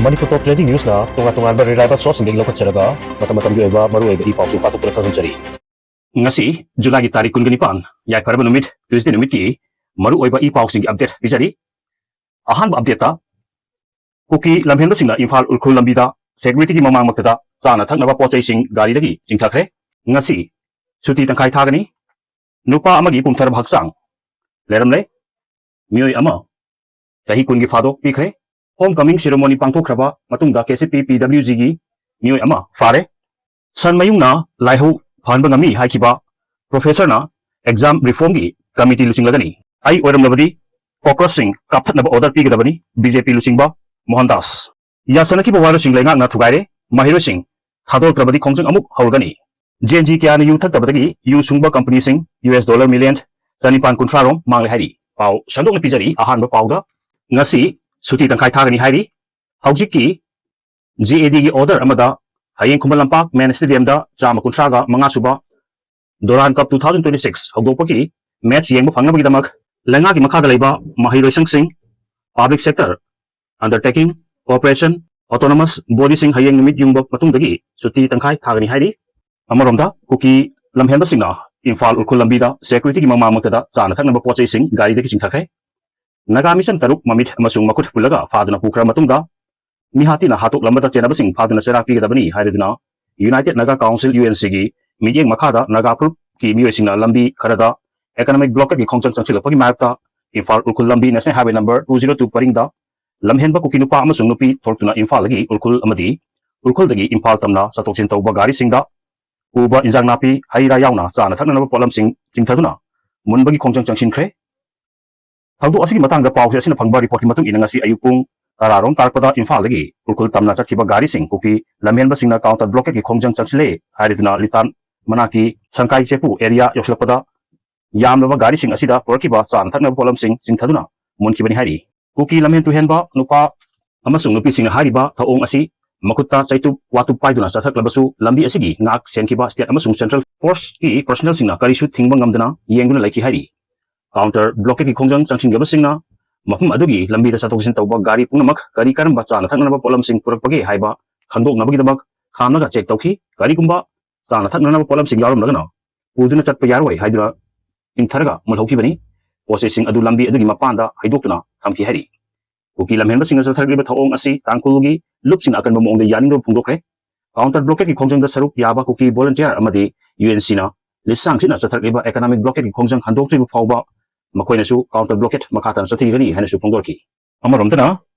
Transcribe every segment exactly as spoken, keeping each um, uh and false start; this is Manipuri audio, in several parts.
Manipur Top Trending Newsꯅ ꯇꯣꯉꯥꯟ ꯇꯣꯉꯥꯟꯕ reliable sourceꯁꯤꯡꯗꯒꯤ ꯂꯧꯈꯠꯆꯔꯒ ꯃꯇꯝ ꯃꯇꯝꯒꯤ ꯑꯣꯏꯕ ꯃꯔꯨꯑꯣꯏꯕ ꯏ ꯄꯥꯎꯁꯤꯡ ꯄꯥꯊꯣꯛꯇꯨꯅ ꯈꯪꯍꯟꯖꯔꯤ꯫ ꯉꯁꯤ ꯖꯨꯂꯥꯏꯒꯤ ꯇꯥꯔꯤꯛ ꯀꯨꯟꯒ ꯅꯤꯄꯥꯟ, ꯌꯥꯏꯐꯔꯕ ꯅꯨꯃꯤꯠ, Tuesday ꯅꯨꯃꯤꯠꯀꯤ ꯃꯔꯨꯑꯣꯏꯕ ꯏ ꯄꯥꯎꯁꯤꯡꯒꯤ update ꯄꯤꯖꯔꯤ꯫ ꯑꯍꯥꯟꯕ updateꯇ, ꯀꯨꯀꯤ ꯂꯝꯍꯦꯟꯕꯁꯤꯡꯅ ꯏꯝꯐꯥꯜ ꯎꯈ꯭ꯔꯨꯜ ꯂꯝꯕꯤꯗ securityꯒꯤ ꯃꯃꯥꯡꯃꯛꯇꯗ ꯆꯥꯅ ꯊꯛꯅꯕ ꯄꯣꯠ ꯆꯩꯁꯤꯡ ꯒꯥꯔꯤꯗꯒꯤ ꯆꯤꯡꯊꯈ꯭ꯔꯦ꯫ ꯉꯁꯤ ꯁꯨꯇꯤ ꯇꯪꯈꯥꯏ ꯊꯥꯒꯅꯤ꯫ ꯅꯨꯄꯥ ꯑꯃꯒꯤ ꯄꯨꯝꯊꯔꯕ ꯍꯛꯆꯥꯡ ꯂꯩꯔꯝꯂꯦ꯫ ꯃꯤꯑꯣꯏ ꯑꯃ ꯆꯍꯤ ꯀꯨꯟꯒꯤ ꯐꯥꯗꯣꯛ ꯄꯤꯈ꯭ꯔꯦ꯫ Home coming ceremony ꯄꯥꯡꯊꯣꯛꯈ꯭ꯔꯕ ꯃꯇꯨꯡꯗ KCP PWGꯒꯤ ꯃꯤꯑꯣꯏ ꯑꯃ ꯐꯥꯔꯦ꯫ ꯁꯟ ꯃꯌꯨꯡꯅ ꯂꯥꯏꯍꯧ ꯐꯍꯟꯕ ꯉꯝꯃꯤ ꯍꯥꯏꯈꯤꯕ professorꯅ exam reformꯒꯤ committee ꯂꯨꯆꯤꯡꯂꯒꯅꯤ꯫ ꯑꯩ ꯑꯣꯏꯔꯝꯂꯕꯗꯤ cockroachꯁꯤꯡ ꯀꯥꯞꯊꯠꯅꯕ order ꯄꯤꯒꯗꯕꯅꯤ, BJP ꯂꯨꯆꯤꯡꯕ ꯃꯣꯍꯟ ꯗꯥꯁ꯫ ꯌꯥꯁꯟꯅꯈꯤꯕ ꯋꯥꯔꯣꯏꯁꯤꯟ ꯂꯩꯉꯥꯛꯅ ꯊꯨꯒꯥꯏꯔꯦ, ꯃꯍꯩꯔꯣꯏꯁꯤꯡ ꯊꯥꯗꯣꯔꯛꯇ꯭ꯔꯕꯗꯤ ꯈꯣꯡꯖꯪ ꯑꯃꯨꯛ ꯍꯧꯔꯒꯅꯤ꯫ Gen Z ꯀꯌꯥꯅ ꯌꯨ ꯊꯛꯇꯕꯗꯒꯤ ꯌꯨ ꯁꯨꯡꯕ companyꯁꯤꯡ US dollar million ꯆꯅꯤꯄꯥꯟ ꯀꯨꯟꯊ꯭ꯔꯥ ꯔꯣꯝ ꯃꯥꯡꯂꯦ ꯍꯥꯏꯔꯤ꯫ ꯄꯥꯎ ꯁꯟꯗꯣꯛꯅ ꯄꯤꯖꯔꯤ꯫ ꯑꯍꯥꯟꯕ ꯄꯥꯎꯗ, ꯉꯁꯤ ꯁꯨꯇꯤ ꯇꯪꯈꯥꯏ ꯊꯥꯒꯅꯤ ꯍꯥꯏꯔꯤ꯫ ꯍꯧꯖꯤꯛꯀꯤ JADꯒꯤ order ꯑꯃꯗ ꯍꯌꯦꯡ ꯈꯨꯃꯟ ꯂꯝꯄꯥꯛ main stadiumꯗ ꯆꯥꯝꯃ ꯀꯨꯟꯊ꯭ꯔꯥꯒ ꯃꯉꯥ ꯁꯨꯕ Durand Cup two thousand twenty six ꯍꯧꯗꯣꯛꯄꯒꯤ match ꯌꯦꯡꯕ ꯐꯪꯅꯕꯒꯤꯗꯃꯛ ꯂꯩꯉꯥꯛꯀꯤ ꯃꯈꯥꯗ ꯂꯩꯕ ꯃꯍꯩꯔꯣꯏꯁꯪꯁꯤꯡ, public sector undertaking, corporation, autonomous bodyꯁꯤꯡ ꯍꯌꯦꯡ ꯅꯨꯃꯤꯠ ꯌꯨꯡꯕ ꯃꯇꯨꯡꯗꯒꯤ ꯁꯨꯇꯤ ꯇꯪꯈꯥꯏ ꯊꯥꯒꯅꯤ ꯍꯥꯏꯔꯤ꯫ ꯑꯃꯔꯣꯝꯗ, ꯀꯨꯀꯤ ꯂꯝꯍꯦꯟꯕꯁꯤꯡꯅ ꯏꯝꯐꯥꯜ ꯎꯈ꯭ꯔꯨꯜ ꯂꯝꯕꯤꯗ securityꯒꯤ ꯃꯃꯥꯡꯃꯛꯇꯗ ꯆꯥꯅ ꯊꯛꯅꯕ ꯄꯣꯠ ꯆꯩꯁꯤꯡ ꯒꯥꯔꯤꯗꯒꯤ ꯆꯤꯡꯊꯈ꯭ꯔꯦ꯫ ꯅꯥꯒꯥ ꯃꯤꯁꯟ ꯇꯔꯨꯛ ꯃꯃꯤꯠ ꯑꯃꯁꯨꯡ ꯃꯈꯨꯠ ꯄꯨꯜꯂꯒ ꯐꯥꯗꯨꯅ ꯄꯨꯈ꯭ꯔ ꯃꯇꯨꯡꯗ, ꯃꯤꯍꯥꯠꯇꯤꯅ ꯍꯥꯠꯇꯣꯛꯂꯝꯕꯗ ꯆꯦꯟꯅꯕꯁꯤꯡ ꯐꯥꯗꯨꯅ ꯆꯩꯔꯥꯛ ꯄꯤꯒꯗꯕꯅꯤ ꯍꯥꯏꯔꯗꯨꯅ United Naga Council, UNCꯒꯤ ꯃꯤꯠꯌꯦꯡ ꯃꯈꯥꯗ ꯅꯥꯒꯥ ꯐꯨꯔꯨꯞꯀꯤ ꯃꯤꯑꯣꯏꯁꯤꯡꯅ ꯂꯝꯕꯤ ꯈꯔꯗ economic blockadeꯀꯤ ꯈꯣꯡꯖꯪ ꯆꯪꯁꯤꯜꯂꯛꯄꯒꯤ ꯃꯥꯌꯣꯛꯇ ꯏꯝꯐꯥꯜ ꯎꯈ꯭ꯔꯨꯜ ꯂꯝꯕꯤ national highway number two zero two ꯄꯔꯤꯡꯗ ꯂꯝꯍꯦꯟꯕ ꯀꯨꯀꯤ ꯅꯨꯄꯥ ꯑꯃꯁꯨꯡ ꯅꯨꯄꯤ ꯊꯣꯛꯇꯨꯅ ꯏꯝꯐꯥꯜꯗꯒꯤ ꯎꯈ꯭ꯔꯨꯜ ꯑꯃꯗꯤ ꯎꯈ꯭ꯔꯨꯜꯗꯒꯤ ꯏꯝꯐꯥꯜ ꯇꯝꯅ ꯆꯠꯊꯣꯛ ꯆꯠꯁꯤꯟ ꯇꯧꯕ ꯒꯥꯔꯤꯁꯤꯡꯗ ꯄꯨꯕ ꯏꯟꯖꯥꯡ ꯅꯥꯄꯤ, ꯍꯩ ꯔꯥ ꯌꯥꯎꯅ ꯆꯥꯅ ꯊꯛꯅꯅꯕ ꯄꯣꯠꯂꯝꯁꯤꯡ ꯆꯤꯡꯊꯗꯨꯅ ꯃꯨꯟꯕꯒꯤ ꯈꯣꯡꯖꯪ ꯆꯪꯁꯤꯟꯈ꯭ꯔꯦ꯫ ꯊꯧꯗꯣꯛ ꯑꯁꯤꯒꯤ ꯃꯇꯥꯡꯗ ꯄꯥꯎꯁꯦ ꯑꯁꯤꯅ ꯐꯪꯕ reportꯀꯤ ꯃꯇꯨꯡ ꯏꯟꯅ, ꯉꯁꯤ ꯑꯌꯨꯛ ꯄꯨꯡ ꯇꯔꯥ ꯔꯣꯝ ꯇꯥꯔꯛꯄꯗ ꯏꯝꯐꯥꯜꯗꯒꯤ ꯎꯈ꯭ꯔꯨꯜ ꯇꯝꯅ ꯆꯠꯈꯤꯕ ꯒꯥꯔꯤꯁꯤꯡ ꯀꯨꯀꯤ ꯂꯝꯍꯦꯟꯕꯁꯤꯡꯅ counter blockadeꯀꯤ ꯈꯣꯡꯖꯪ ꯆꯪꯁꯤꯜꯂꯦ ꯍꯥꯏꯔꯗꯨꯅ ꯂꯤꯇꯥꯟ ꯃꯅꯥꯛꯀꯤ ꯁꯪꯀꯥꯏ ꯆꯦꯄꯨ area ꯌꯧꯁꯤꯜꯂꯛꯄꯗ ꯌꯥꯝꯂꯕ ꯒꯥꯔꯤꯁꯤꯡ ꯑꯁꯤꯗ ꯄꯨꯔꯛꯈꯤꯕ ꯆꯥꯅ ꯊꯛꯅꯕ ꯄꯣꯠꯂꯝꯁꯤꯡ ꯆꯤꯡꯊꯗꯨꯅ ꯃꯨꯟꯈꯤꯕꯅꯤ ꯍꯥꯏꯔꯤ꯫ ꯀꯨꯀꯤ ꯂꯝꯍꯦꯟ ꯇꯨꯍꯦꯟꯕ ꯅꯨꯄꯥ ꯑꯃꯁꯨꯡ ꯅꯨꯄꯤꯁꯤꯡꯅ ꯍꯥꯏꯔꯤꯕ ꯊꯧꯑꯣꯡ ꯑꯁꯤ ꯃꯈꯨꯠꯇ ꯆꯩꯇꯨꯞ ꯋꯥꯇꯨꯞ ꯄꯥꯏꯗꯨꯅ ꯆꯠꯊꯛꯂꯕꯁꯨ, ꯂꯝꯕꯤ ꯑꯁꯤꯒꯤ ꯉꯥꯛ ꯁꯦꯟꯈꯤꯕ state ꯑꯃꯁꯨꯡ central forceꯀꯤ personnelꯁꯤꯡꯅ ꯀꯔꯤꯁꯨ ꯊꯤꯡꯕ ꯉꯝꯗꯅ ꯌꯦꯡꯗꯨꯅ ꯂꯩꯈꯤ ꯍꯥꯏꯔꯤ꯫ Counter blockadeꯀꯤ ꯈꯣꯡꯖꯪ ꯆꯪꯁꯤꯟꯈꯤꯕꯁꯤꯡꯅ ꯃꯐꯝ ꯑꯗꯨꯒꯤ ꯂꯝꯕꯤꯗ ꯆꯠꯊꯣꯛ ꯆꯠꯁꯤꯟ ꯇꯧꯕ ꯒꯥꯔꯤ ꯄꯨꯝꯅꯃꯛ ꯀꯔꯤ ꯀꯔꯝꯕ ꯆꯥꯅ ꯊꯛꯅꯅꯕ ꯄꯣꯠꯂꯝꯁꯤꯡ ꯄꯨꯔꯛꯄꯒꯦ ꯍꯥꯏꯕ ꯈꯪꯗꯣꯛꯅꯕꯒꯤꯗꯃꯛ ꯈꯥꯝꯂꯒ ꯆꯦꯛ ꯇꯧꯈꯤ꯫ ꯀꯔꯤꯒꯨꯝꯕ ꯆꯥꯅ ꯊꯛꯅꯅꯕ ꯄꯣꯠꯂꯝꯁꯤꯡ ꯌꯥꯎꯔꯝꯂꯒꯅ ꯄꯨꯗꯨꯅ ꯆꯠꯄ ꯌꯥꯔꯣꯏ ꯍꯥꯏꯗꯨꯅ ꯆꯤꯡꯊꯔꯒ ꯃꯨꯜꯍꯧꯈꯤꯕꯅꯤ꯫ ꯄꯣꯠ ꯆꯩꯁꯤꯡ ꯑꯗꯨ ꯂꯝꯕꯤ ꯑꯗꯨꯒꯤ ꯃꯄꯥꯟꯗ ꯍꯩꯗꯣꯛꯇꯨꯅ ꯊꯝꯈꯤ ꯍꯥꯏꯔꯤ꯫ ꯀꯨꯀꯤ ꯂꯝꯍꯦꯟꯕꯁꯤꯡꯅ ꯆꯠꯊꯔꯛꯂꯤꯕ ꯊꯧꯑꯣꯡ ꯑꯁꯤ ꯇꯥꯡꯈꯨꯜꯒꯤ ꯂꯨꯞꯁꯤꯡꯅ ꯑꯀꯟꯕ ꯃꯑꯣꯡꯗ ꯌꯥꯅꯤꯡꯗꯕ ꯐꯣꯡꯗꯣꯛꯈ꯭ꯔꯦ꯫ ꯀꯥꯎꯟꯇꯔ ꯕ꯭ꯂꯣꯀꯦꯠꯀꯤ ꯈꯣꯡꯖꯪꯗ ꯁꯔꯨꯛ ꯌꯥꯕ ꯀꯨꯀꯤ ꯚꯣꯂꯨꯟꯇꯤꯌꯔ ꯑꯃꯗꯤ ꯌꯨ ꯑꯦꯟ ꯁꯤꯅ ꯂꯤꯁꯥꯡꯁꯤꯠꯅ ꯆꯠꯊꯔꯛꯂꯤꯕ ꯏꯀꯣꯅꯣꯃꯤꯛ ꯕ꯭ꯂꯣꯀꯦꯠꯀꯤ ꯈꯣꯡꯖꯪ ꯍꯟꯗꯣꯛꯇ꯭ꯔꯤꯕ ꯐꯥꯎꯕ ꯃꯈꯣꯏꯅꯁꯨ ꯀꯥꯎꯟꯇꯔ ꯕ꯭ꯂꯣꯀꯦꯠ ꯃꯈꯥ ꯇꯥꯅ ꯆꯠꯊꯈꯤꯒꯅꯤ ꯍꯥꯏꯅꯁꯨ ꯐꯣꯡꯗꯣꯔꯛꯈꯤ꯫ ꯑꯃꯔꯣꯝꯗꯅ,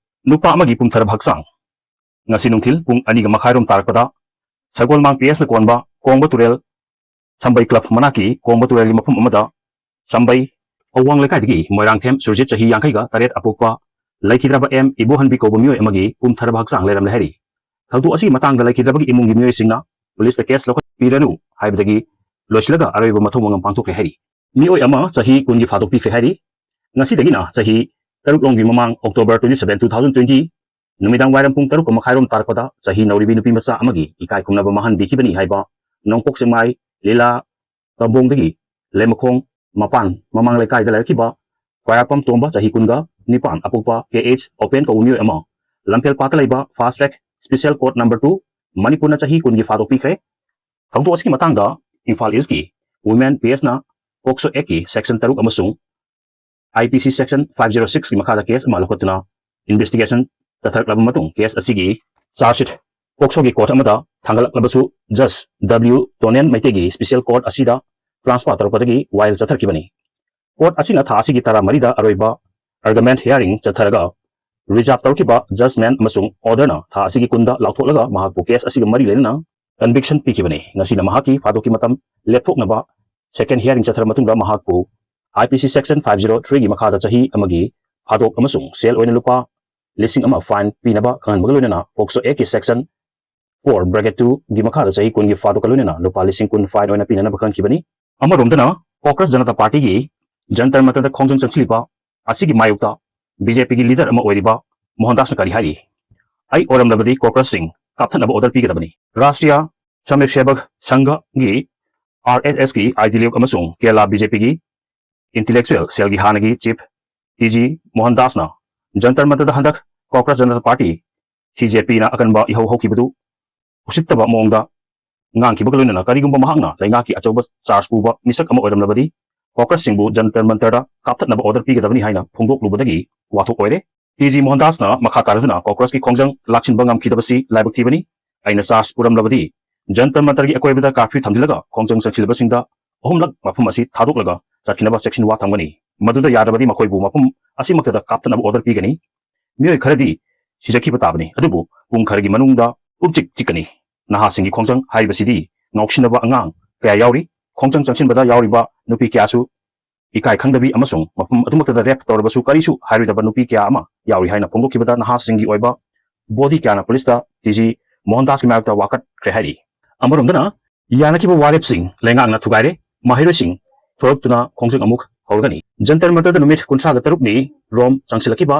ꯅꯨꯄꯥ ꯑꯃꯒꯤ ꯄꯨꯝꯊꯔꯕ ꯍꯛꯆꯥꯡ꯫ ꯉꯁꯤ ꯅꯨꯡꯊꯤꯜ ꯄꯨꯡ ꯑꯅꯤꯒ ꯃꯈꯥꯏꯔꯣꯝ ꯇꯥꯔꯛꯄꯗ ꯁꯒꯣꯜꯃꯥꯡ ꯄꯤ ꯑꯦꯁꯅ ꯀꯣꯟꯕ ꯀꯣꯡꯕ ꯇꯨꯔꯦꯜ ꯁꯝꯕꯩ ꯀ꯭ꯂꯕ ꯃꯅꯥꯛꯀꯤ ꯀꯣꯡꯕ ꯇꯨꯔꯦꯜꯒꯤ ꯃꯐꯝ ꯑꯃꯗ ꯁꯝꯕꯩ ꯑꯋꯥꯡ ꯂꯩꯀꯥꯏꯗꯒꯤ ꯃꯣꯏꯔꯥꯡꯊꯦꯝ ꯁꯨꯔꯖꯤꯠ, ꯆꯍꯤ ꯌꯥꯡꯈꯩꯒ ꯇꯔꯦꯠ ꯑꯄꯣꯛꯄ, ꯂꯩꯈꯤꯗ꯭ꯔꯕ ꯑꯦꯝ ꯏꯕꯣꯍꯟꯕꯤ ꯀꯧꯕ ꯃꯤꯑꯣꯏ ꯑꯃꯒꯤ ꯄꯨꯝꯊꯔꯕ ꯍꯛꯆꯥꯡ ꯂꯩꯔꯝꯂꯦ ꯍꯥꯏꯔꯤ꯫ ꯊꯧꯗꯣꯛ ꯑꯁꯤꯒꯤ ꯃꯇꯥꯡꯗ ꯂꯩꯈꯤꯗ꯭ꯔꯕꯒꯤ ꯏꯃꯨꯡꯒꯤ ꯃꯤꯑꯣꯏꯁꯤꯡꯅ ꯄꯨꯂꯤꯁꯇ ꯀꯦꯁ ꯂꯧꯈꯠꯄꯤꯔꯅꯨ ꯍꯥꯏꯕꯗꯒꯤ ꯂꯣꯏꯁꯤꯜꯂꯒ ꯑꯔꯣꯏꯕ ꯃꯊꯧ ꯃꯉꯝ ꯄꯥꯡꯊꯣꯛꯈ꯭ꯔꯦ ꯍꯥꯏꯔꯤ꯫ ꯃꯤꯑꯣꯏ ꯑꯃ ꯆꯍꯤ ꯀꯨꯟꯒꯤ ꯐꯥꯗꯣꯛꯄꯤꯈ꯭ꯔꯦ ꯍꯥꯏꯔꯤ꯫ ꯉꯁꯤꯗꯒꯤꯅ ꯆꯍꯤ ꯇꯔꯨꯛ ꯂꯣꯝꯒꯤ ꯃꯃꯥꯡ, October twenty seven, two thousand twenty, ꯅꯨꯃꯤꯗꯥꯡ ꯋꯥꯏꯔꯝ ꯄꯨꯡ ꯇꯔꯨꯛꯀ ꯃꯈꯥꯏꯔꯣꯝ ꯇꯥꯔꯛꯄꯗ ꯆꯍꯤ ꯅꯧꯔꯤꯕꯤ ꯅꯨꯄꯤ ꯃꯆꯥ ꯑꯃꯒꯤ ꯏꯀꯥꯏ ꯈꯨꯝꯅꯕ ꯃꯥꯡꯍꯟꯕꯤꯈꯤꯕꯅꯤ ꯍꯥꯏꯕ ꯅꯣꯡꯄꯣꯛ ꯁꯦꯛꯃꯥꯏ ꯂꯤꯂꯥ ꯇꯝꯕꯣꯡꯗꯒꯤ ꯂꯩꯃꯈꯣꯡ ꯃꯄꯥꯟ ꯃꯃꯥꯡ ꯂꯩꯀꯥꯏꯗ ꯂꯩꯔꯛꯈꯤꯕ ꯈ꯭ꯋꯥꯏꯔꯥꯛꯄꯝ ꯇꯣꯝꯕ, ꯆꯍꯤ ꯀꯨꯟꯒ ꯅꯤꯄꯥꯟ ꯑꯄꯣꯛꯄ, ꯀꯦ ꯑꯩꯆ ꯑꯣꯄꯦꯟ ꯀꯧꯕ ꯃꯤꯑꯣꯏ ꯑꯃ ꯂꯝꯐꯦꯜ ꯄꯥꯠꯇ ꯂꯩꯕ Fast Track Special Court number two, ꯃꯅꯤꯄꯨꯔꯅ ꯆꯍꯤ ꯀꯨꯟꯒꯤ ꯐꯥꯗꯣꯛꯄꯤꯈ꯭ꯔꯦ꯫ ꯊꯧꯗꯣꯛ ꯑꯁꯤꯒꯤ ꯃꯇꯥꯡꯗ ꯏꯝꯐꯥꯜ ꯏꯁꯀꯤ Women P S ꯅ POCSO Act ꯀꯤ Section ꯇꯔꯨꯛ ꯑꯃꯁꯨꯡ I P C Section five zero six ꯀꯤ ꯃꯈꯥꯗ ꯀꯦꯁ ꯑꯃ ꯂꯧꯈꯠꯇꯨꯅ ꯏꯟꯚꯦꯁꯇꯤꯒꯦꯁꯟ ꯆꯠꯊꯔꯛꯂꯕ ꯃꯇꯨꯡ, ꯀꯦꯁ ꯑꯁꯤꯒꯤ ꯆꯥꯔꯖ ꯁꯤꯠ POCSO ꯒꯤ ꯀꯣꯔꯠ ꯑꯃꯗ ꯊꯥꯡꯒꯠꯂꯛꯂꯕꯁꯨ, ꯖꯁ ꯗꯕ꯭ꯂꯤꯎ ꯇꯣꯅꯦꯟ ꯃꯩꯇꯩꯒꯤ ꯁ꯭ꯄꯦꯁꯤꯌꯦꯜ ꯀꯣꯔꯠ ꯑꯁꯤꯗ ꯇ꯭ꯔꯥꯟꯁꯐꯔ ꯇꯧꯔꯛꯄꯗꯒꯤ ꯋꯥꯌꯦꯜ ꯆꯠꯊꯔꯛꯈꯤꯕꯅꯤ꯫ ꯀꯣꯔꯠ ꯑꯁꯤꯅ ꯊꯥ ꯑꯁꯤꯒꯤ ꯇꯔꯥꯃꯔꯤꯗ ꯑꯔꯣꯏꯕ ꯑꯥꯔꯒꯨꯃꯦꯟꯠ ꯍꯤꯌꯥꯔꯤꯡ ꯆꯠꯊꯔꯒ, ꯔꯤꯖꯥꯔꯚ ꯇꯧꯔꯛꯈꯤꯕ ꯖꯖꯃꯦꯟꯠ ꯑꯃꯁꯨꯡ ꯑꯣꯔꯗꯔꯅ ꯊꯥ ꯑꯁꯤꯒꯤ ꯀꯨꯟꯗ ꯂꯥꯎꯊꯣꯛꯂꯒ ꯃꯍꯥꯛꯄꯨ ꯀꯦꯁ ꯑꯁꯤꯒ ꯃꯔꯤ ꯂꯩꯅꯅ ꯀꯟꯚꯤꯛꯁꯟ ꯄꯤꯈꯤꯕꯅꯤ꯫ ꯉꯁꯤꯅ ꯃꯍꯥꯛꯀꯤ ꯐꯥꯗꯣꯛꯀꯤ ꯃꯇꯝ ꯂꯦꯞꯊꯣꯛꯅꯕ ꯁꯦꯀꯦꯟ ꯍꯤꯌꯥꯔꯤꯡ ꯆꯠꯊꯔꯕ ꯃꯇꯨꯡꯗ ꯃꯍꯥꯛꯄꯨ I P C Section five zero three ꯒꯤ ꯃꯈꯥꯗ ꯆꯍꯤ ꯑꯃꯒꯤ ꯐꯥꯗꯣꯛ ꯑꯃꯁꯨꯡ ꯁꯦꯜ ꯑꯣꯏꯅ ꯂꯨꯄꯥ ꯂꯤꯁꯤꯡ ꯑꯃ ꯐꯥꯏꯟ ꯄꯤꯅꯕ ꯈꯪꯍꯟꯕꯒ ꯂꯣꯏꯅꯅ POCSO Act ꯀꯤ Section four bracket two ꯒꯤ ꯃꯈꯥꯗ ꯆꯍꯤ ꯀꯨꯟꯒꯤ ꯐꯥꯗꯣꯛꯀ ꯂꯣꯏꯅꯅ ꯂꯨꯄꯥ ꯂꯤꯁꯤꯡ ꯀꯨꯟ ꯐꯥꯏꯟ ꯑꯣꯏꯅ ꯄꯤꯅꯅꯕ ꯈꯪꯍꯟꯈꯤꯕꯅꯤ꯫ ꯑꯃꯔꯣꯝꯗꯅ, ꯀꯣꯀ꯭ꯔꯁ ꯖꯅꯇꯥ ꯄꯥꯔꯇꯤꯒꯤ ꯖꯟꯇꯔ ꯃꯟꯇꯔꯗ ꯈꯣꯡꯖꯪ ꯆꯪꯁꯤꯜꯂꯤꯕ ꯑꯁꯤꯒꯤ ꯃꯥꯌꯣꯛꯇ ꯕꯤ ꯖꯦ ꯄꯤꯒꯤ ꯂꯤꯗꯔ ꯑꯃ ꯑꯣꯏꯔꯤꯕ ꯃꯣꯍꯟꯗꯥꯁꯅ ꯀꯔꯤ ꯍꯥꯏꯔꯤ? "ꯑꯩ ꯑꯣꯏꯔꯝꯂꯕꯗꯤ ꯀꯣꯀ꯭ꯔꯁꯁꯤꯡ ꯀꯥꯞꯊꯠꯅꯕ ꯑꯣꯔꯗꯔ ꯄꯤꯒꯗꯕꯅꯤ"꯫ ꯔꯥꯁꯇ꯭ꯔꯤꯌꯥ ꯁ꯭ꯔꯃꯤꯛ ꯁꯦꯕꯛ ꯁꯪꯘꯒꯤ, ꯑꯥꯔ ꯑꯦꯁ ꯑꯦꯁꯀꯤ ꯑꯥꯏꯗꯤꯂꯤꯌꯨ ꯑꯃꯁꯨꯡ ꯀꯦꯔꯂꯥ ꯕꯤ ꯖꯦ ꯄꯤꯒꯤ ꯏꯟꯇꯤꯂꯦꯛꯆꯨꯑꯦꯜ ꯁꯦꯜꯒꯤ ꯍꯥꯟꯅꯒꯤ ꯆꯤꯐ ꯇꯤ ꯖꯤ ꯃꯣꯍꯟ ꯗꯥꯁꯅ ꯖꯟꯇꯔ ꯃꯟꯇꯔꯗ ꯍꯟꯗꯛ cockroach Janata party, C J ꯄꯤꯅ ꯑꯀꯟꯕ ꯏꯍꯧ ꯍꯧꯈꯤꯕꯗꯨ ꯎꯁꯤꯠꯇꯕ ꯃꯑꯣꯡꯗ ꯉꯥꯡꯈꯤꯕꯒ ꯂꯣꯏꯅꯅ ꯀꯔꯤꯒꯨꯝꯕ ꯃꯍꯥꯛꯅ ꯂꯩꯉꯥꯛꯀꯤ ꯑꯆꯧꯕ ꯆꯥꯔꯖ ꯄꯨꯕ ꯃꯤꯁꯛ ꯑꯃ ꯑꯣꯏꯔꯝꯂꯕꯗꯤ ꯀꯣꯀ꯭ꯔꯣꯆꯁꯤꯡꯕꯨ ꯖꯟꯇꯔ ꯃꯟꯇꯔꯗ ꯀꯥꯞꯊꯠꯅꯕ ꯑꯣꯔꯗꯔ ꯄꯤꯒꯗꯕꯅꯤ ꯍꯥꯏꯅ ꯐꯣꯡꯗꯣꯛꯂꯨꯕꯗꯒꯤ ꯋꯥꯊꯣꯛ ꯑꯣꯏꯔꯦ꯫ ꯇꯤ ꯖꯤ ꯃꯣꯍꯟ ꯗꯥꯁꯅ ꯃꯈꯥ ꯇꯥꯔꯗꯨꯅ ꯀꯣꯀ꯭ꯔꯣꯆꯀꯤ ꯈꯣꯡꯖꯪ ꯂꯥꯛꯁꯤꯟꯕ ꯉꯝꯈꯤꯗꯕꯁꯤ ꯂꯥꯏꯕꯛ ꯊꯤꯕꯅꯤ꯫ ꯑꯩꯅ ꯆꯥꯔꯖ ꯄꯨꯔꯝꯂꯕꯗꯤ ꯖꯟꯇꯔ ꯃꯟꯇꯔꯒꯤ ꯑꯀꯣꯏꯕꯗ ꯀꯥꯔꯐ꯭ꯌꯨ ꯊꯝꯖꯤꯜꯂꯒ ꯈꯣꯡꯖꯪ ꯆꯪꯁꯤꯜꯂꯕꯁꯤꯡꯗ ꯑꯍꯨꯝꯂꯛ ꯃꯐꯝ ꯑꯁꯤ ꯊꯥꯗꯣꯛꯂꯒ ꯆꯠꯈꯤꯅꯕ ꯆꯦꯛꯁꯤꯟ ꯋꯥ ꯊꯝꯒꯅꯤ꯫ ꯃꯗꯨꯗ ꯌꯥꯗ꯭ꯔꯕꯗꯤ ꯃꯈꯣꯏꯕꯨ ꯃꯐꯝ ꯑꯁꯤꯃꯛꯇꯗ ꯀꯥꯞꯊꯠꯅꯕ ꯑꯣꯔꯗꯔ ꯄꯤꯒꯅꯤ꯫ ꯃꯤꯑꯣꯏ ꯈꯔꯗꯤ ꯁꯤꯖꯈꯤꯕ ꯇꯥꯕꯅꯤ, ꯑꯗꯨꯕꯨ ꯄꯨꯡ ꯈꯔꯒꯤ ꯃꯅꯨꯡꯗ ꯄꯨꯝꯆꯤꯛ ꯆꯤꯛꯀꯅꯤ꯫ ꯅꯍꯥꯁꯤꯡꯒꯤ ꯈꯣꯡꯖꯪ ꯍꯥꯏꯔꯤꯕꯁꯤꯗꯤ ꯉꯥꯎꯁꯤꯟꯅꯕ ꯑꯉꯥꯡ ꯀꯌꯥ ꯌꯥꯎꯔꯤ꯫ ꯈꯣꯡꯖꯪ ꯆꯪꯁꯤꯟꯕꯗ ꯌꯥꯎꯔꯤꯕ ꯅꯨꯄꯤ ꯀꯌꯥꯁꯨ ꯏꯀꯥꯏ ꯈꯪꯗꯕꯤ ꯑꯃꯁꯨꯡ ꯃꯐꯝ ꯑꯗꯨꯃꯛꯇꯗ ꯔꯦꯞ ꯇꯧꯔꯕꯁꯨ ꯀꯔꯤꯁꯨ ꯍꯥꯏꯔꯣꯏꯗꯕ ꯅꯨꯄꯤ ꯀꯌꯥ ꯑꯃ ꯌꯥꯎꯔꯤ ꯍꯥꯏꯅ ꯐꯣꯡꯗꯣꯛꯈꯤꯕꯗ ꯅꯍꯥꯁꯤꯡꯒꯤ ꯑꯣꯏꯕ ꯕꯣꯗꯤ ꯀꯌꯥꯅ ꯄꯨꯂꯤꯁꯇ ꯇꯤ ꯖꯤ ꯃꯣꯍꯟ ꯗꯥꯁꯀꯤ ꯃꯥꯌꯣꯛꯇ ꯋꯥꯀꯠꯈ꯭ꯔꯦ ꯍꯥꯏꯔꯤ꯫ ꯑꯃꯔꯣꯝꯗꯅ ꯌꯥꯅꯈꯤꯕ ꯋꯥꯔꯦꯞꯁꯤꯡ ꯂꯩꯉꯥꯛꯅ ꯊꯨꯒꯥꯏꯔꯦ, ꯃꯍꯩꯔꯣꯏꯁꯤꯡ ꯊꯣꯔꯛꯇꯨꯅ ꯈꯣꯡꯖꯪ ꯑꯃꯨꯛ ꯍꯧꯔꯒꯅꯤ꯫ ꯖꯟꯇꯔ ꯃꯟꯇꯔꯗ ꯅꯨꯃꯤꯠ ꯀꯨꯟꯊ꯭ꯔꯥꯒ ꯇꯔꯨꯛꯅꯤ ꯔꯣꯝ ꯆꯪꯁꯤꯜꯂꯛꯈꯤꯕ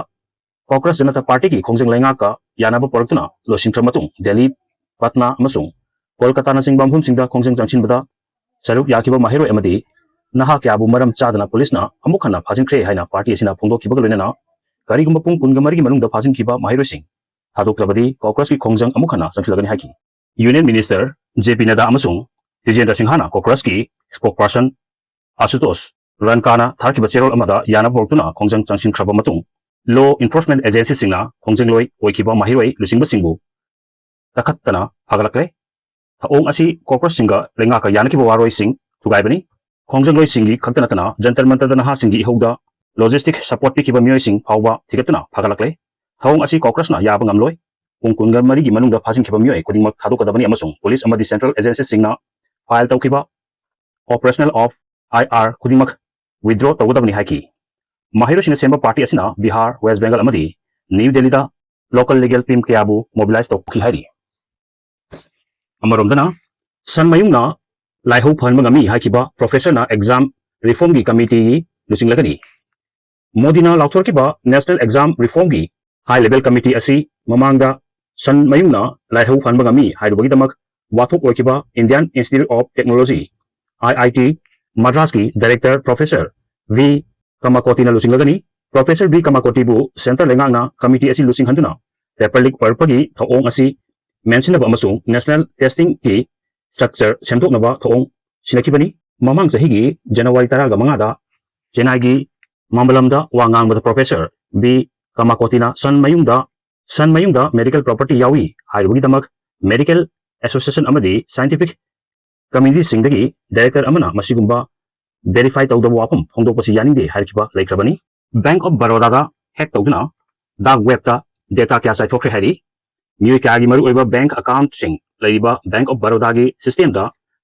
ꯀꯣꯀ꯭ꯔꯣꯆ ꯖꯅꯇꯥ ꯄꯥꯔꯇꯤꯒꯤ ꯈꯣꯡꯖꯪ ꯂꯩꯉꯥꯛꯀ ꯌꯥꯅꯕ ꯄꯨꯔꯛꯇꯨꯅ ꯂꯣꯏꯁꯤꯟꯈ꯭ꯔ ꯃꯇꯨꯡ ꯗꯦꯜꯂꯤ, ꯄꯠꯅꯥ ꯑꯃꯁꯨꯡ ꯀꯣꯜꯀꯇꯥꯅꯆꯤꯡꯕ ꯃꯐꯝꯁꯤꯡꯗ ꯈꯣꯡꯖꯪ ꯆꯪꯁꯤꯟꯕꯗ ꯁꯔꯨꯛ ꯌꯥꯈꯤꯕ ꯃꯍꯩꯔꯣꯏ ꯑꯃꯗꯤ ꯅꯍꯥ ꯀꯌꯥꯕꯨ ꯃꯔꯝ ꯆꯥꯗꯅ ꯄꯨꯂꯤꯁꯅ ꯑꯃꯨꯛ ꯍꯟꯅ ꯐꯥꯖꯤꯟꯈ꯭ꯔꯦ ꯍꯥꯏꯅ ꯄꯥꯔꯇꯤ ꯑꯁꯤꯅ ꯐꯣꯡꯗꯣꯛꯈꯤꯕꯒ ꯂꯣꯏꯅꯅ ꯀꯔꯤꯒꯨꯝꯕ ꯄꯨꯡ ꯀꯨꯟꯒ ꯃꯔꯤꯒꯤ ꯃꯅꯨꯡꯗ ꯐꯥꯖꯤꯟꯈꯤꯕ ꯃꯍꯩꯔꯣꯏꯁꯤꯡ ꯊꯥꯗꯣꯛꯇ꯭ꯔꯕꯗꯤ ꯀꯣꯀ꯭ꯔꯣꯆꯀꯤ ꯈꯣꯡꯖꯪ ꯑꯃꯨꯛ ꯍꯟꯅ ꯆꯪꯁꯤꯜꯂꯒꯅꯤ ꯍꯥꯏꯈꯤ꯫ ꯌꯨꯅꯤꯌꯟ ꯃꯤꯅꯤꯁꯇꯔ ꯖꯦ ꯄꯤ ꯅꯗꯥ ꯑꯃꯁꯨꯡ ꯇꯤꯖꯦꯟꯗ꯭ꯔ ꯁꯤꯡꯍꯅ ꯀꯣꯀ꯭ꯔꯣꯆꯀꯤ ꯁ꯭ꯄꯣꯛꯄꯔꯁꯟ ꯑꯁꯨꯇꯣꯁ ꯔꯟꯀꯥꯅ ꯊꯥꯔꯛꯈꯤꯕ ꯆꯦꯔꯣꯜ ꯑꯃꯗ ꯌꯥꯅꯕ ꯄꯨꯔꯛꯇꯨꯅ ꯈꯣꯡꯖꯪ ꯆꯪꯁꯤꯟꯈ꯭ꯔꯕ ꯃꯇꯨꯡ ꯂꯣ ꯏꯟꯐꯣꯔꯁꯃꯦꯟ ꯑꯦꯖꯦꯟꯁꯤꯁꯤꯡꯅ ꯈꯣꯡꯖꯪꯂꯣꯏ ꯑꯣꯏꯈꯤꯕ ꯃꯍꯩꯔꯣꯏ ꯂꯨꯆꯤꯡꯕꯁꯤꯡꯕꯨ ꯀꯛꯈꯠꯇꯅ ꯐꯥꯒꯠꯂꯛꯂꯦ꯫ ꯊꯧꯑꯣꯡ ꯑꯁꯤ ꯀꯣꯀ꯭ꯔꯣꯆꯁꯤꯡꯒ ꯂꯩꯉꯥꯛꯀ ꯌꯥꯅꯈꯤꯕ ꯋꯥꯔꯣꯏꯁꯤꯡ ꯊꯨꯒꯥꯏꯕꯅꯤ꯫ ꯈꯣꯡꯖꯪꯂꯣꯏꯁꯤꯡꯒꯤ ꯈꯛꯇ ꯅꯠꯇꯅ ꯖꯟꯇꯔ ꯃꯟꯇꯔꯗ ꯅꯍꯥꯁꯤꯡꯒꯤ ꯏꯍꯧꯗ ꯂꯣꯖꯤꯁꯇꯤꯛ ꯁꯄꯣꯔꯠ ꯄꯤꯈꯤꯕ ꯃꯤꯑꯣꯏꯁꯤꯡ ꯐꯥꯎꯕ ꯊꯤꯒꯠꯇꯨꯅ ꯐꯥꯒꯠꯂꯛꯂꯦ꯫ ꯊꯧꯑꯣꯡ ꯑꯁꯤ ꯀꯣꯀ꯭ꯔꯣꯆꯅ ꯌꯥꯕ ꯉꯝꯂꯣꯏ꯫ ꯄꯨꯡ ꯀꯨꯟꯒ ꯃꯔꯤꯒꯤ ꯃꯅꯨꯡꯗ ꯐꯥꯖꯤꯟꯈꯤꯕ ꯃꯤꯑꯣꯏ ꯈꯨꯗꯤꯡꯃꯛ ꯊꯥꯗꯣꯛꯀꯗꯕꯅꯤ ꯑꯃꯁꯨꯡ ꯄꯨꯂꯤꯁ ꯑꯃꯗꯤ ꯁꯦꯟꯇ꯭ꯔꯦꯜ ꯑꯦꯖꯦꯟꯁꯤꯁꯤꯡꯅ ꯐꯥꯏꯜ ꯇꯧꯈꯤꯕ ꯑꯣꯄꯔꯦꯁꯅꯦꯜ ꯑꯣꯐ ꯑꯥꯏ ꯑꯥꯔ ꯈꯨꯗꯤꯡꯃꯛ ꯋꯤꯗ꯭ꯔꯣ ꯇꯧꯒꯗꯕꯅꯤ ꯍꯥꯏꯈꯤ꯫ ꯃꯍꯩꯔꯣꯏꯁꯤꯡꯅ ꯁꯦꯝꯕ ꯄꯥꯔꯇꯤ ꯑꯁꯤꯅ ꯕꯤꯍꯥꯔ, ꯋꯦꯁ ꯕꯦꯡꯒꯜ ꯑꯃꯗꯤ ꯅ꯭ꯌꯨ ꯗꯦꯜꯂꯤꯗ ꯂꯣꯀꯦꯜ ꯂꯤꯒꯦꯜ ꯇꯤꯝ ꯀꯌꯥꯕꯨ ꯃꯣꯕꯤꯂꯥꯏꯖ ꯇꯧꯈꯤ ꯍꯥꯏꯔꯤ꯫ ꯑꯃꯔꯣꯝꯗꯅ ꯁꯟ ꯃꯌꯨꯡꯅ ꯂꯥꯏꯍꯧ ꯐꯍꯟꯕ ꯉꯝꯃꯤ ꯍꯥꯏꯈꯤꯕ ꯄ꯭ꯔꯣꯐꯦꯁꯔꯅ ꯑꯦꯛꯖꯥꯝ ꯔꯤꯐꯣꯔꯝꯒꯤ ꯀꯃꯤꯇꯤꯒꯤ ꯂꯨꯆꯤꯡꯂꯒꯅꯤ꯫ ꯃꯣꯗꯤꯅ ꯂꯥꯎꯊꯣꯔꯛꯈꯤꯕ ꯅꯦꯁꯅꯦꯜ ꯑꯦꯛꯖꯥꯝ ꯔꯤꯐꯣꯔꯝꯒꯤ ꯍꯥꯏ ꯂꯦꯚꯦꯜ ꯀꯃꯤꯇꯤ ꯑꯁꯤ ꯃꯃꯥꯡꯗ ꯁꯟ ꯃꯌꯨꯡꯅ ꯂꯥꯏꯍꯧ ꯐꯍꯟꯕ ꯉꯝꯃꯤ ꯍꯥꯏꯔꯨꯕꯒꯤꯗꯃꯛ ꯋꯥꯊꯣꯛ ꯑꯣꯏꯈꯤꯕ Indian institute of technology, I I T, ꯃꯗ꯭ꯔꯥꯁꯀꯤ ꯗꯥꯏꯔꯦꯛꯇꯔ ꯄ꯭ꯔꯣꯐꯦꯁꯔ ꯚꯤ ꯀꯃꯀꯣꯇꯤꯅ ꯂꯨꯆꯤꯡꯂꯒꯅꯤ꯫ Professor B Kamakotiꯕꯨ Centre ꯂꯩꯉꯥꯛꯅ committee ꯑꯁꯤ ꯂꯨꯆꯤꯡꯍꯟꯗꯨꯅ paper leak ꯑꯣꯏꯔꯛꯄꯒꯤ ꯊꯧꯑꯣꯡ ꯑꯁꯤ ꯃꯦꯟꯁꯤꯟꯅꯕ ꯑꯃꯁꯨꯡ national testingꯒꯤ structure ꯁꯦꯝꯗꯣꯛꯅꯕ ꯊꯧꯑꯣꯡ ꯁꯤꯟꯅꯈꯤꯕꯅꯤ꯫ ꯃꯃꯥꯡ ꯆꯍꯤꯒꯤ January ꯇꯔꯥꯒ ꯃꯉꯥꯗ ꯆꯦꯟꯅꯥꯏꯒꯤ ꯃꯥꯝꯕꯂꯝꯗ ꯋꯥ ꯉꯥꯡꯕꯗ Professor B ꯀꯃꯥꯀꯣꯇꯤꯅ ꯁꯟ ꯃꯌꯨꯡꯗ ꯁꯟ ꯃꯌꯨꯡꯗ medical property ꯌꯥꯎꯏ ꯍꯥꯏꯔꯨꯕꯒꯤꯗꯃꯛ medical association ꯑꯃꯗꯤ scientific communityꯁꯤꯡꯗꯒꯤ director ꯑꯃꯅ ꯃꯁꯤꯒꯨꯝꯕ verify ꯇꯧꯗꯕ ꯋꯥꯐꯝ ꯐꯣꯡꯗꯣꯛꯄꯁꯤ ꯌꯥꯅꯤꯡꯗꯦ ꯍꯥꯏꯔꯛꯈꯤꯕ ꯂꯩꯈ꯭ꯔꯕꯅꯤ꯫ Bank of Barodaꯗ hack ꯇꯧꯗꯨꯅ dark webꯇ data ꯀꯌꯥ ꯆꯥꯏꯊꯣꯛꯈ꯭ꯔꯦ ꯍꯥꯏꯔꯤ꯫ ꯃꯤꯑꯣꯏ ꯀꯌꯥꯒꯤ ꯃꯔꯨꯑꯣꯏꯕ bank accountꯁꯤꯡ ꯂꯩꯔꯤꯕ Bank of Barodaꯒꯤ systemꯗ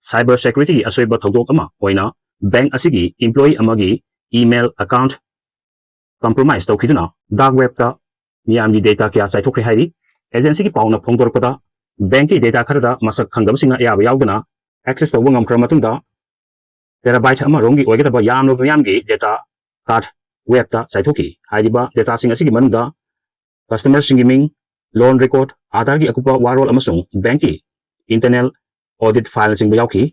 cyber securityꯒꯤ ꯑꯁꯣꯏꯕ ꯊꯧꯗꯣꯛ ꯑꯃ ꯑꯣꯏꯅ bank ꯑꯁꯤꯒꯤ employee ꯑꯃꯒꯤ email account compromise ꯇꯧꯈꯤꯗꯨꯅ dark webꯇ ꯃꯤꯌꯥꯝꯒꯤ data ꯀꯌꯥ ꯆꯥꯏꯊꯣꯛꯈ꯭ꯔꯦ ꯍꯥꯏꯔꯤ꯫ Agencyꯒꯤ ꯄꯥꯎꯅ ꯐꯣꯡꯗꯣꯔꯛꯄꯗ, bankꯀꯤ data ꯈꯔꯗ ꯃꯁꯛ ꯈꯪꯗꯕꯁꯤꯡꯅ ꯑꯌꯥꯕ ꯌꯥꯎꯗꯅ access ꯇꯧꯕ ꯉꯝꯈ꯭ꯔꯕ ꯃꯇꯨꯡꯗ, terabyte ꯑꯃꯔꯣꯝꯒꯤ ꯑꯣꯏꯒꯗꯕ ꯌꯥꯝꯂꯕ ꯃꯤꯌꯥꯝꯒꯤ data card webꯇ ꯆꯥꯏꯊꯣꯛꯈꯤ꯫ ꯍꯥꯏꯔꯤꯕ dataꯁꯤꯡ ꯑꯁꯤꯒꯤ ꯃꯅꯨꯡꯗ customerꯁꯤꯡꯒꯤ ꯃꯤꯡ, loan record, Aadhaarꯒꯤ ꯑꯀꯨꯞꯄ ꯋꯥꯔꯣꯜ ꯑꯃꯁꯨꯡ bankꯀꯤ internal audit fileꯅꯆꯤꯡꯕ ꯌꯥꯎꯈꯤ꯫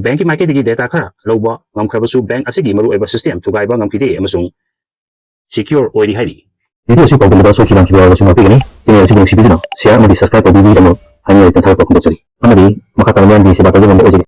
Bankꯀꯤ ꯃꯥꯏꯀꯩꯗꯒꯤ data ꯈꯔ ꯂꯧꯕ ꯉꯝꯈ꯭ꯔꯕꯁꯨ, bank ꯑꯁꯤꯒꯤ ꯃꯔꯨꯑꯣꯏꯕ system ꯊꯨꯒꯥꯏꯕ ꯉꯝꯈꯤꯗꯦ ꯑꯃꯁꯨꯡ secure ꯑꯣꯏꯔꯤ ꯍꯥꯏꯔꯤ꯫ Video ꯑꯁꯤ ꯄꯥꯎꯗꯝꯕꯗ ꯁꯣꯏꯈꯤꯕ ꯉꯥꯝꯈꯤꯕ ꯌꯥꯎꯔꯕꯁꯨ ꯉꯥꯛꯄꯤꯒꯅꯤ꯫ Channel ꯑꯁꯤꯕꯨ ꯅꯨꯡꯁꯤꯕꯤꯗꯨꯅ share ꯑꯃꯗꯤ subscribe ꯇꯧꯕꯤꯕꯒꯤꯗꯃꯛ ꯍꯥꯏꯅꯤꯡꯂꯕ ꯏꯊꯛ ꯊꯥꯒꯠꯄ ꯐꯣꯡꯗꯣꯛꯆꯔꯤ꯫ ꯑꯃꯗꯤ ꯃꯈꯥ ꯇꯥꯅ ꯃꯤꯌꯥꯝꯒꯤ ꯁꯦꯕꯥ ꯇꯧꯕ ꯉꯝꯕ ꯑꯣꯏꯖꯒꯦ꯫